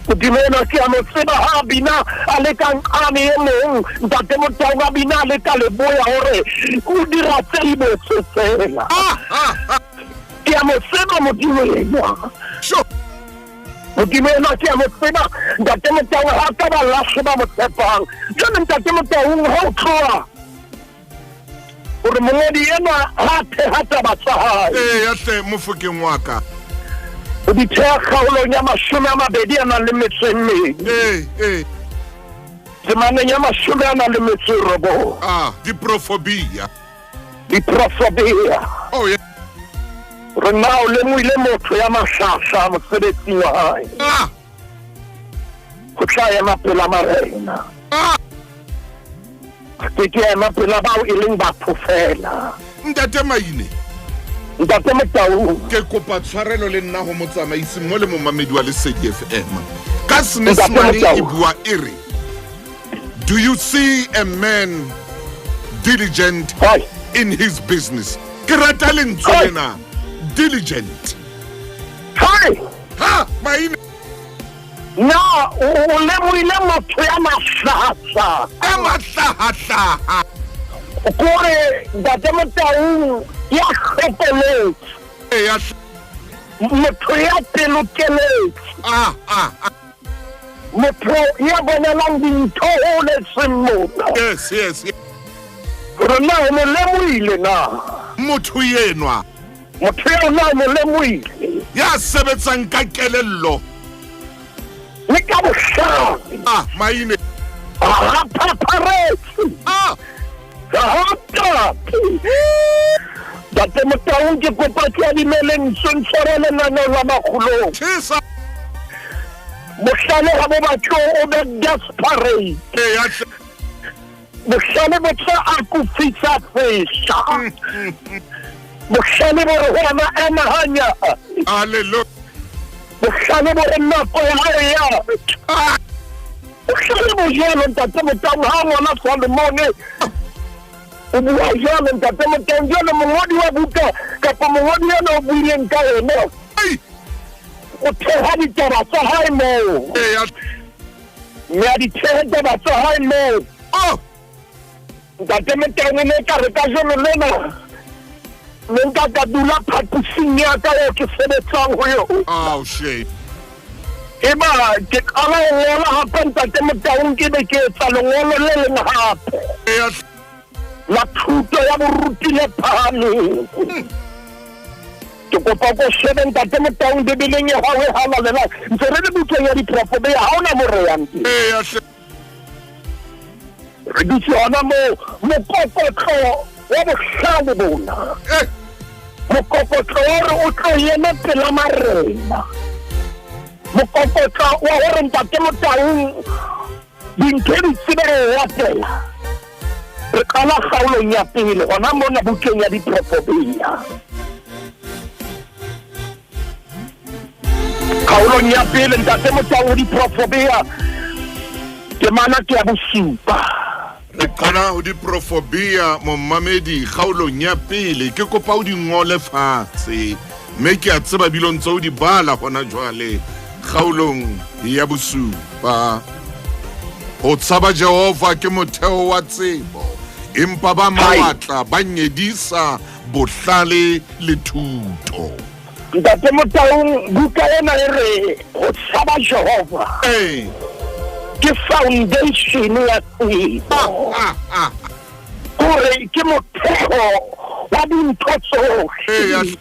Modimo ena ke a mo tseba ha bina a le ka nqane e mong. Ntate Motaung a bina a le ka leboya hore o dira tse di botse fela. Ah, ah, ah. Ke a mo tseba Modimo enwa. Sure. Modimo ena ke a mo tseba Ntate Motaung ha ka ba lahle ba mo tshepang. Jwale Ntate Motaung ha o tloha hore mongodi enwa ha theha taba tsa hae. Eya hle mofokeng wa ka. O di theha kgaolong ya 22 a nang le metso e mmedi. Eh, eh. Temaneng ya 29. Ah, diprofobia. Diprofobia. Oh yeah. Re na o lemohile motho ya mahlahla mosebetsing wa hae. Ah! Ho tla ema pela marena. Ah! Ke ke ema pela bao e leng batho fela. Ntate Maine. Ntate Motaung. Ke kopa tshwarelo le nna ho motsamaisi mo le momamedi wa Lesedi FM. Ka Senyesemane e bua e re, do you see a man diligent in his business? Ke rata lentswe lena, diligent. Hai! Ha, Maine. Na o lemohile motho ya mahlahahlaha. Ya mahlahahlaha. Kore Ntate Motaung ya hlokometse. Ya Motho ya pelotelele. Ah, ah, ah. Motho ya bonelang dintho hole seng mona. Yes, yes, yes. Gore na o mo lemohile na? Motho enwa. Motho eo na o mo lemohile? Ya sebetsang ka kelello. Le ka bohlale. Ah, maine. Ha phapharetse. Ah. Ha tate. Ntate Motaung ke kopa ke adime lentswe ntshware lenaneo la makgolong. Tjhesa. Bohlale ga bo batle o be desperate. Eya hle. Bohlale bo tla akofisa sehla. Bohlale bo re ho wena ema hanya. Hallelujah. Bohlale bo re nako ya hao ya. Ah. Bohlale bo jwalo ntate Motaung ha ngwana Solomone o bua jwalo ntate Motaung jwalo mongodi wa buka kapa mongodi yena o buileng ka yena Ei. o theha ditaba tsa hae moo. Eya. Mme a di thehe taba tsa hae moo. Oh. Ntate Motaung e ne e ka re kajeno lena ne nka ka dula phaposing ya ka eo ke sebetsang ho yona. Oh, shame. Eba ke qala ho ngola hape ntate Motaung ke be ke etsa lengolo le leng hape. Eya. La thuto ya boruti le phahameng. Ke kopa ko shebe ntate Motaung Bibeleng ya hao e halalelang. Ntse re le bukeng ya diprofo ha hona mo re yang teng. Eya hle. Re dutse hona moo mokokotlo wa bohlale bona. Eh. Mokokotlo wa hore o tlo eme pela marena. Mokokotlo wa hore ntate Motaung dintho di tsebe ho latela. Re qala kgaolong ya pele hona mona bukeng ya diprofobia. Kgaolong ya pele ntate Motaung diprofobia temana ke ya bosupa. Re qala ho diprofobia momamedi kgaolong ya pele ke kopa o di ngole fatshe mme ke a tseba bile o ntse o di bala hona jwale kgaolong ya bosupa. Ho tshaba Jehova ke motheo wa tsebo, empa ba mawatla ba nyedisa bohlale le thuto. Ntate Motaung, buka ena e re ho tshaba Jehova Ee. ke foundation ya tsebo. Ah, ah, ah. Kore ke motheo wa dintho Eya. tsohle.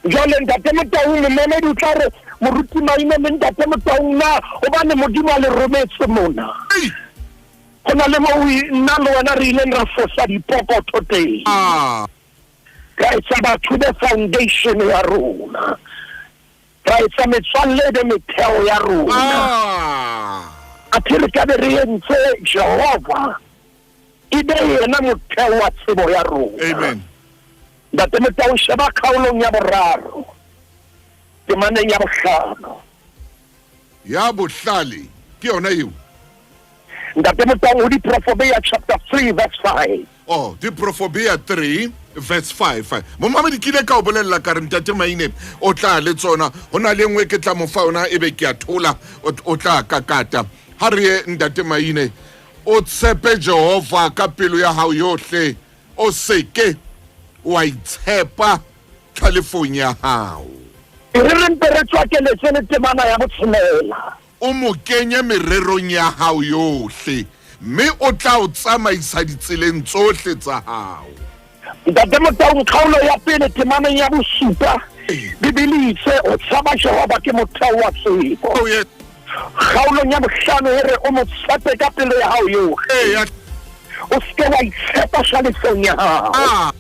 Jwale ntate Motaung momamedi o tla re moruti Maine le ntate Motaung na hobane Modimo a le rometse mona. Ei. Ho na le moo nna le wena re ileng ra fosa dipokotho teng. Ah. Ra etsa batho be foundation ya rona. Ra etsa metswalle be metheo ya rona. Ah. Athe re ka be re entse Jehova e be yena motheo wa tsebo ya rona. Amen. Ntate Motaung sheba kgaolong ya boraro temaneng ya bohlano. Ya bohlale ke yona eo. Ntate Motaung ho diprofobia chapter 3 verse 5. Oh, diprofobia 3 verse 5. Momamedi ke ile ka o bolella ka re ntate Maine o tla le tsona ho na le nngwe ke tla mo fa yona ebe ke a thola o tla kakata. Ha re ye ntate Maine o tshepe Jehova ka pelo ya hao yohle o seke wa itshepa tlhalefong ya hao. E re re mpe re tswakeletse le temana ya botshelela. O mo kenye mererong ya hao yohle mme o tla o tsamaisa ditseleng tsohle tsa hao. Ntate Motaung kgaolo ya pele temaneng ya bosupa Bibele itse o tshaba Jehova ke motheo wa tsebo. Oh, yes. Kgaolong ya bohlano e re o mo tshepe ka pelo ya hao yohle. Eya. O seke wa itshepa hlalefong ya hao. Ah.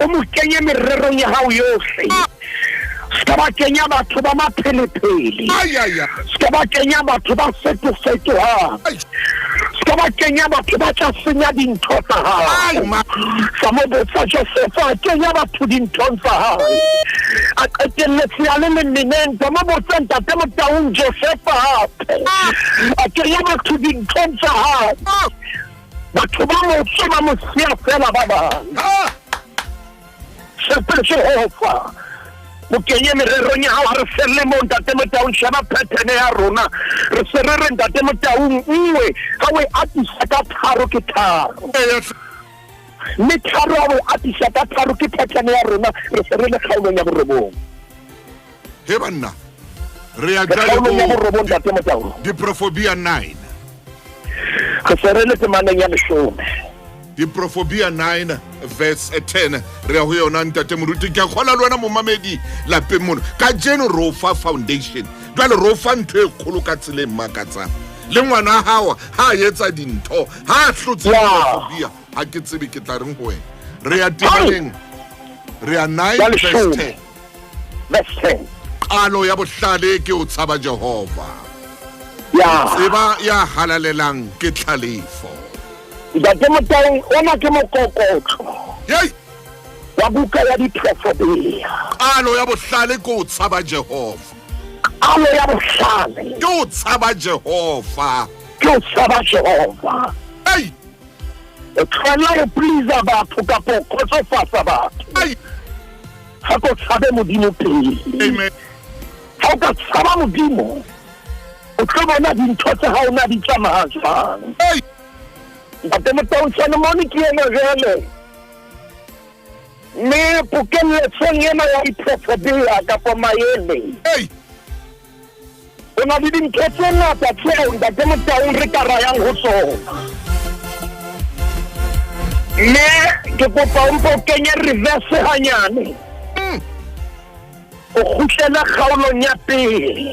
O mo kenye mererong ya hao yohle. Se ba kenya batho ba maphelepele. Ai, ai, ai. Se ba kenya batho ba fetofetohang. Ai. Se ba kenya batho ba tla senya dintho tsa hao. Ai, ma- Sa mo botsa Josefa a kenya batho dinthong tsa hae. A qetelletse a le lemeneng. Sa mo botsa ntate Motaung Josefa hape. A kenya batho dinthong tsa hae. Ah. Batho ba motse ba mo siya fela ba bang. Ah. Tshepe Jehova. Mo kenye mererong ya hao ha re felle moo ntate Motaung sheba pattern ya rona. Re se re re ntate Motaung nngwe ha o e atisa ka tharo ke tharo. Eya. Mme tharo ha o e atisa ka tharo ke pattern ya rona re se re le kgaolong ya borobong. He banna, re ya Re jwale kgaolong ya ko borobong, Ntate Motaung. Diprofobia 9. Re se re le temaneng ya 10. Diprofobia 9 verse 10 re ya ho yona, ntate moruti. Ke a kgola le wena momamedi lapeng mono. Kajeno re o fa foundation, jwale re o fa ntho e kgolo ka tsela e makatsang. Le ngwana hao ha a etsa dintho, ha a hlotse diprofobia, ha ke tsebe ke tla reng ho wena. Re ya temaneng, re ya 9 Ya verse 10. 10. Verse 10. Qalo ya bohlale ke o tshaba Jehova. Ya. Tseba ya halalelang ke tlhalefo. Ntate Motaung, ona ke mokokotlo Yei! wa buka ya Diprofobia. Qalo ya bohlale ke o tshaba Jehova. Qalo ya bohlale Ke o tshaba Jehova. ke o tshaba Jehova. Ei! O tlohella ho please batho kapa ho kgotsofatsa batho. Ei! Ha ko tshabe Modimo pele. Amen. Ha o ka tshaba Modimo, o tlo bona dintho tsa hao na di tsamaya jwang. Ei! Ntate Motaung, Solomon ke ena jwale. Mme pokelletsong ena ya Diprofobia kapa maele, Ei! o na le dintho tse ngata tseo, Ntate Motaung, re ka rayang ho tsona. Mme ke kopa o mpo o kenye reverse hanyane. O kgutlele kgaolong ya pele.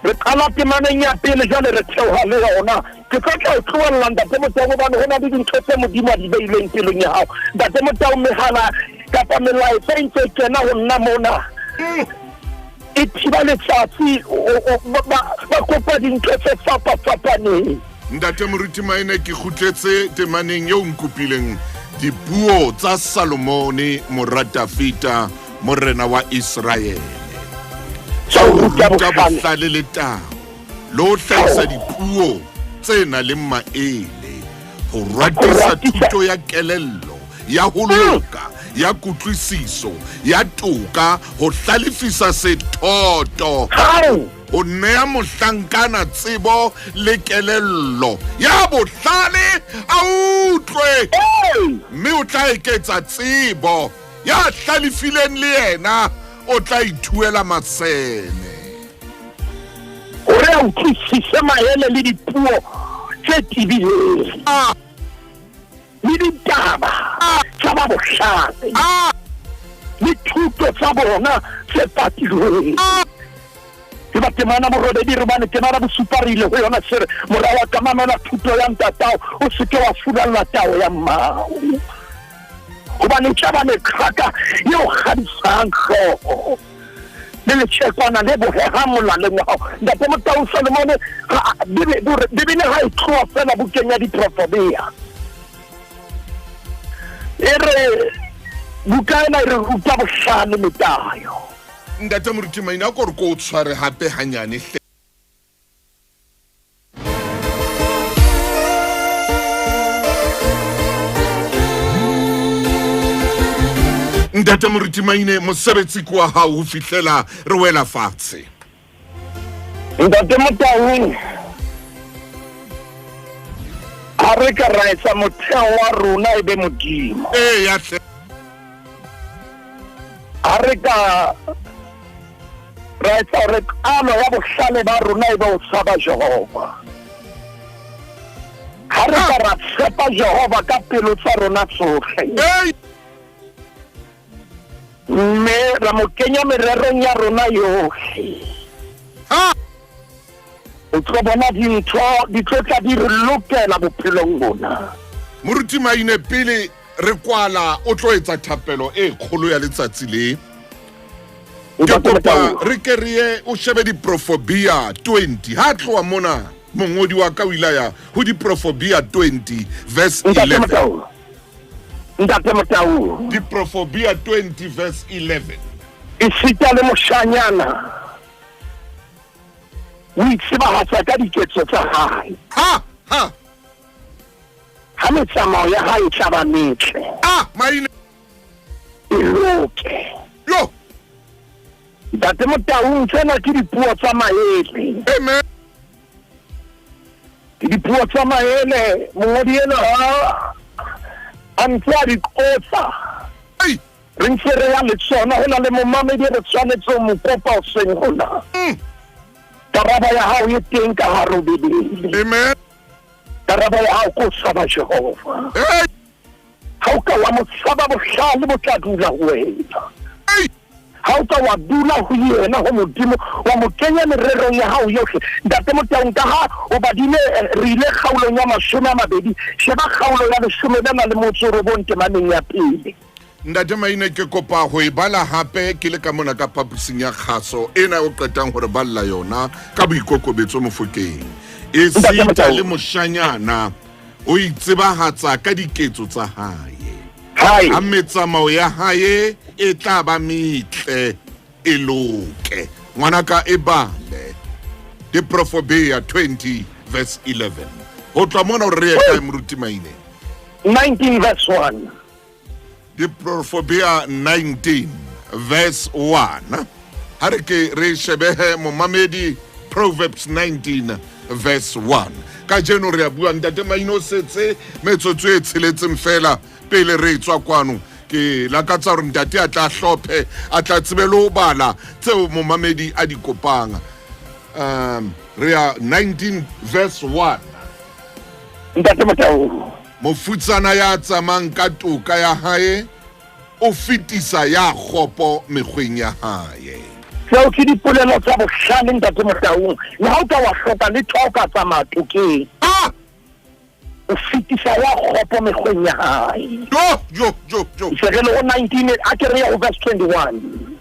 Re qala temaneng ya pele, jwale re theoha le yona. Ke tlo tla o tlohella, Ntate Motaung, hobane ho na le dintho tse Modimo a di beileng pelong ya hao. Ntate Motaung, mehala kapa melaetsa e ntse e kena ho nna mona. E thiba letsatsi, ba kopa dintho tse fapafapaneng. Ntate Moruti Maine, ke kgutletse temaneng eo nkopileng, dipuo tsa Salomone mora Dafita, morena wa Israele. Tsa ho ruta Ruta bohlale. bohlale le tao, le ho hlahisa dipuo tse nang le maele, ho ratisa Ho ratisa. thuto ya kelello, ya ho loka, ya kutlwisiso, ya toka, ho hlalefisa sethoto, Hao! ho neha mohlankana tsebo le kelello ya bohlale, a utlwe, Hey! mme o tla eketsa tsebo. Ya hlalefileng le yena o tla ithuela masene. Hore a utlwisise maele le dipuo tse tebileng. Le ditaba tsa ba bohlale. Le thuto tsa bona tse patilweng. Ke ba temana borobedi, re bane temana bosupa re ile ho yona, se re, mora wa ka, mamela thuto ya ntatao, o se ke wa furalla tao ya mmao, hobane e tla ba meqhaka eo kgadisang hlooho le letjhekwana le bohehang molaleng wa hao. Ntate Motaung, Solomone, Bibele ha e tloha fela bukeng ya Diprofobia, e re buka ena e re ruta bohlale metayo. Ntate Moruti Maine, a ko re ko o tshware hape hanyane hle. Ntate Moruti Maine, mosebetsi ke wa hao ho fihlela re wela fatshe. Ntate Motaung, ha re ka ra etsa motheo wa rona e be Modimo, Eya hle. ha re ka ra etsa hore qalo ya bohlale ba rona e be ho tshaba Jehova, ha re ka ra tshepa Jehova ka pelo tsa rona tsohle, Ei! mme ra mo kenya mererong ya rona yohle, Ha! o tlo bona dintho di tlo tla di re lokela bophelong bona. Moruti Maine, pele re kwala, o tlo etsa thapelo e kgolo ya letsatsi le. Ke Ntate kopa Motaung. re ke re ye o shebe Diprofobia 20. Ha tloha mona, mongodi wa ka o ile a ya ho Diprofobia 20 verse Ntate 11. Motaung, Ntate Motaung. Diprofobia 20 verse 11. Esita le moshanyana o itsebahatsa ka diketso tsa hae. Ha! Ha! Ha metsamao ya hae e tla ba metle, Ah, Maine. e loke. Yo! Ntate Motaung, tsena ke dipuo tsa maele. Amen. Ke dipuo tsa maele. Mongodi ena ha a ntse a di qotsa Ei! Re ntse re ya le tsona, ho na le momamedi re tshwanetse ho mo kopa hoseng hona. Karabo ya hao e teng ka hare ho Bibele. Amen. Karabo ya hao ke ho tshaba Jehova. Hey. Ha o ka wa mo tshaba, bohlale bo tla dula ho wena. Hey. Ha o ka wa dula ho yena, ho Modimo, wa mo kenya mererong ya hao yohle. Ntate Motaung, ka ha o badile, re ile kgaolong ya 20, sheba kgaolo ya 19 temaneng ya pele. Ntate Maine, ke kopa ho e bala hape ke le ka mona ka phaposing ya kgaso ena o qetang hore balla yona ka boikokobetso Mofokeng. E Ntate sita Motaung. le moshanyana o itsebahatsa ka diketso tsa hae. Hae. A metsamao ya hae e tla ba metle e loke. Ngwanaka e bale. Diprofobia 20 verse 11. Ho tloha mona hore re ye kae, Moruti Maine? 19 verse 1. Diprofobia 19 verse 1. Ha re ke re shebehe momamedi, Proverbs 19 verse 1. Kajeno re a bua, Ntate Maine o setse metsotso e tsheletseng fela pele re tswa kwano. Ke lakatsa hore ntate a tla hlophe, a tla tsebe le ho bala tseo momamedi a di kopang. Re ya 19 verse 1. Ntate Motaung. Mofutsana ya tsamayang ka toka ya hae o fetisa ya kgopo mekgweng ya hae. Tseo ke dipolelo tsa bohlale, Ntate Motaung. Le ha o ka wa hloka letho, ha o ka tsamaya tokeng. O fetisa ya kgopo mekgweng ya hae. Jo, jo, jo, jo. Se re le ho 19, a ke re ye ho verse 21.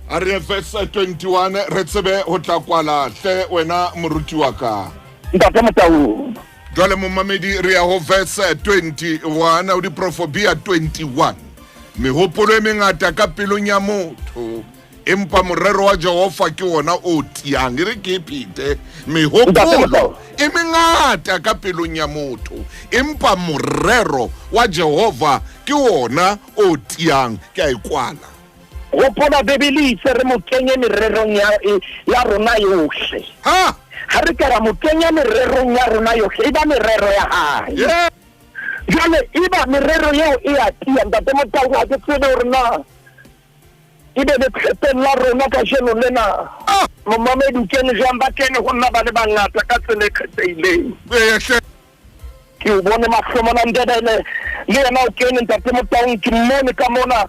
A re ye verse 21, re tsebe ho tla kwala hle wena moruti wa ka. Ntate Motaung. Jwale momamedi re ya ho verse 21, ho Diprofobia 21. Mehopolo e mengata ka pelong ya motho, empa morero wa Jehova ke wona o tiang. E re ke e phete. Mehopolo e mengata ka pelong ya motho, empa morero wa Jehova ke wona o tiang. Ke a e kwala. Hopola Bibele e itse re mo kenye mererong ya rona yohle. Ha! Ha re ka ra mo kenya mererong ya rona yohle, e ba merero ya hae. Jwale e ba merero eo e a tia. Ntate Motaung, ha ke tsebe hore na e be leqhepeng la rona kajeno lena. Momamedi o kene jwang, ba kene ho nna ba le bangata ka tsela e kgethehileng. Ehle. Ke o bone Mahlomola Ndebele, le yena o kene, Ntate Motaung, ke mmone ka mona.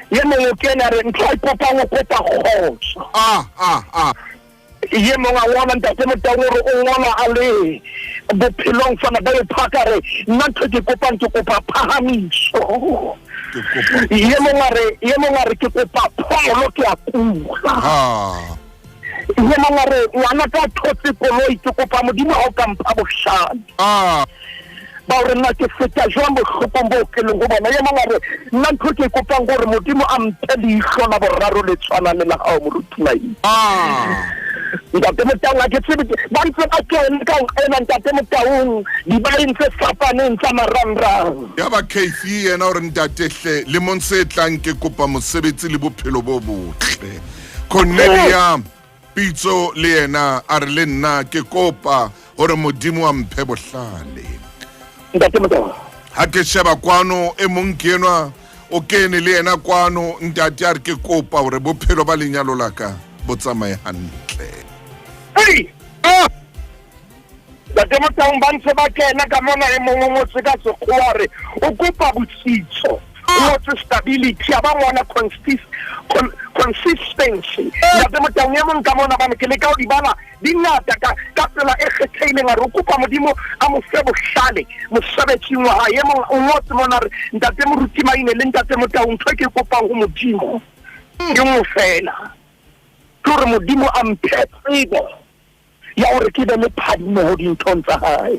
Ye mongwe o kene a re ntho a e kopang, o kopa kgotso. Ye mongwe a ngwala, Ntate Motaung, o re o ngwala a le bophelong fana ba e phaka, re nna ntho ke kopang, ke kopa phahamiso. Ye mongwe a re ke kopa pholo, ke a kula. Ye mongwe a re ngwana ka thotse koloi, ke kopa Modimo ha o ka mpha bohlale. Ba hore nna ke feta jwang bohlokong bo ke leng ho bona. Ye mongwe a re nna ntho ke kopang gore Modimo a mphe leihlo la boraro le tshwanang le la hao, Moruti Maine. Ntate Motaung, ha ke tsebe ba ntse ba kene ka ho ena, Ntate Motaung, dibaeng tse fapaneng tsa marangrang. Ya ba Kathy yena o re ntate hle lemong se tlang ke kopa mosebetsi le bophelo bo botle. Cornelia Pitso le yena a re le nna ke kopa hore Modimo a mphe bohlale. Ntate Motaung. Ha ke sheba kwano e mong ke enwa o kene le yena kwano, ntate a re ke kopa hore bophelo ba lenyalo la ka bo tsamaye hantle. Hey! Ntate Motaung, ba ntse ba kena ka mona, e mong o ngotse ka sekgowa re o kopa botsitso. O ngotse stability, a ba ngwana consistency. Ntate Motaung, e mong ka mona bane ke leka ho di bala di ngata ka tsela e kgethehileng, a re o kopa Modimo a mo fe bohlale mosebetsing wa hae. E mong o ngotse mona re Ntate Moruti Maine le Ntate Motaung, ntho e ke kopang ho Modimo ke nngwe fela, ke hore Modimo a mphe tsebo ya hore ke be le phadimo dinthong tsa hae.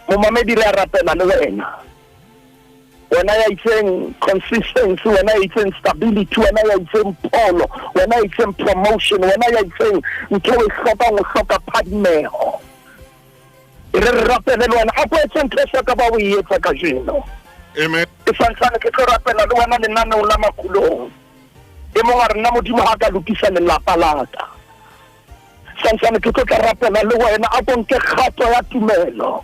Momamedi, re a rapela le wena. Wena ya itseng consistency, wena ya itseng stability, wena ya itseng pholo, wena ya itseng promotion, wena ya itseng ntho e hlokang, o hloka phadimeho. E re re rapele le wena, a ko etse ntho e sa ka ba o e etsa kajeno. Amen. Ke santsane ke tlo rapela le wena lenaneo la makulong. E mong a re nna Modimo ha ka lokisa lelapa la ka. Santsane ke tlo tla rapela le wena, a ko nke kgato ya tumelo.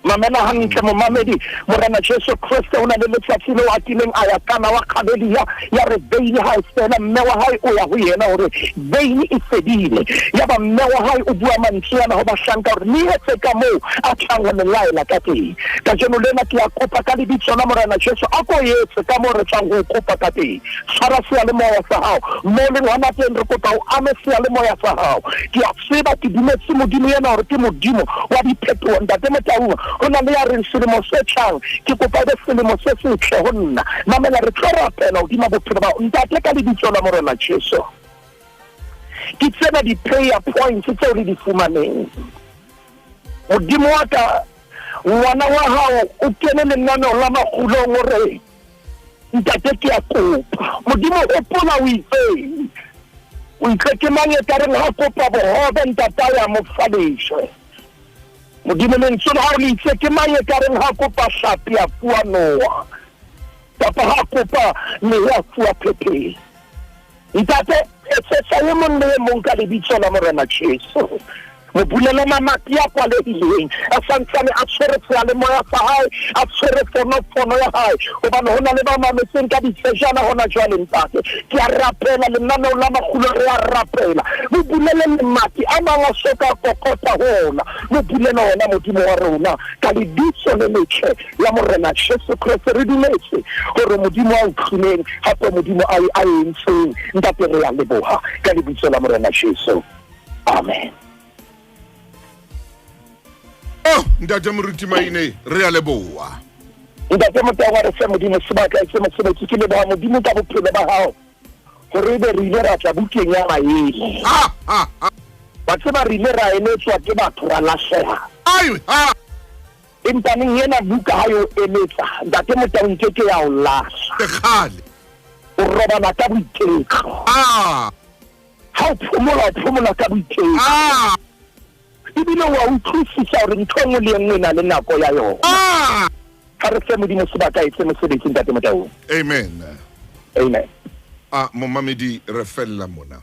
Mamela hantle momamedi, Morena Jesu Kreste o na le letsatsi leo a kileng a ya Kana wa Galelia, ya re veine ha e fela, mme wa hae o ya ho yena hore veine e fedile. Yaba mme wa hae o bua mantswe ana ho bahlanka hore le etse ka moo a tlang ho le laela ka teng. Kajeno lena ke a kopa ka lebitso la Morena Jesu, a ko etse ka moo re tlang ho o kopa ka teng. Tshwara seyalemoya sa hao moo leng hona teng, re kopa o ame seyalemoya sa hao. Ke a tseba, ke dumetse Modimo ena hore ke Modimo wa diphetoho. Ntate Motaung, ho na le ya reng selemo se tlang ke kopa e be selemo se setle ho nna. Mamela, re tlo rapela hodima bophelo ba hao. Ntate, ka lebitso la Morena Jesu, ke tsena di-prayer points tseo re di fumaneng. Modimo wa ka, ngwana wa hao o kene lenaneong la makgulong, o re, Ntate, ke a kopa. Modimo, hopola o itseng. O itse ke mang e ka reng ha kopa bohobe ntatae a mo fa lejwe. Modimo, lentswe la hao le itse ke mang e ka reng ha kopa hlapi a fuwa noha, kapa ha kopa lehe a fuwa phepheng. Ntate, etsetsa e mong le e mong ka lebitso la Morena Jesu. Mo bulele mamati a kwalehileng, a santsane a tshwere seyalemoya sa hae, a tshwere fonofono ya hae, hobane ho na le ba mametseng ka ditsejana hona jwale. Ntate, ke a rapela, lenaneo la makgulo re a rapela, mo bulele lemati a mang a so ka kokota ho ona, mo bulele ona, Modimo wa rona, ka lebitso le letle la Morena Jesu Kreste. Re dumetse hore Modimo a utlwileng, hape Modimo a a entseng. Ntate, re a leboha ka lebitso la Morena Jesu. Amen. Oh, Ntate Moruti Maine, re a leboha. Ntate Motaung, re fe Modimo sebaka e se mosebetsi. Ke leboha Modimo ka bophelo ba hao, hore ebe re ile ra tla bukeng ya maele. Ha, ha, ha. Wa tseba, re ile ra eletswa ke batho, ra lahleha. Ai, ha. Empaneng ena buka ha yo eletsa, Ntate Motaung, ke ke ya o lahla. Ke kgale. O robala ka boiketlo. Ah. Ha o phomola, o phomola ka boiketlo. Ah. Ebile wa utlwisisa hore ntho e nngwe le e nngwe e na le nako ya yona. Ah. Ha re fe Modimo sebaka etse mosebetsi, Ntate Motaung. Amen. Amen. A momamedi, re fella mona.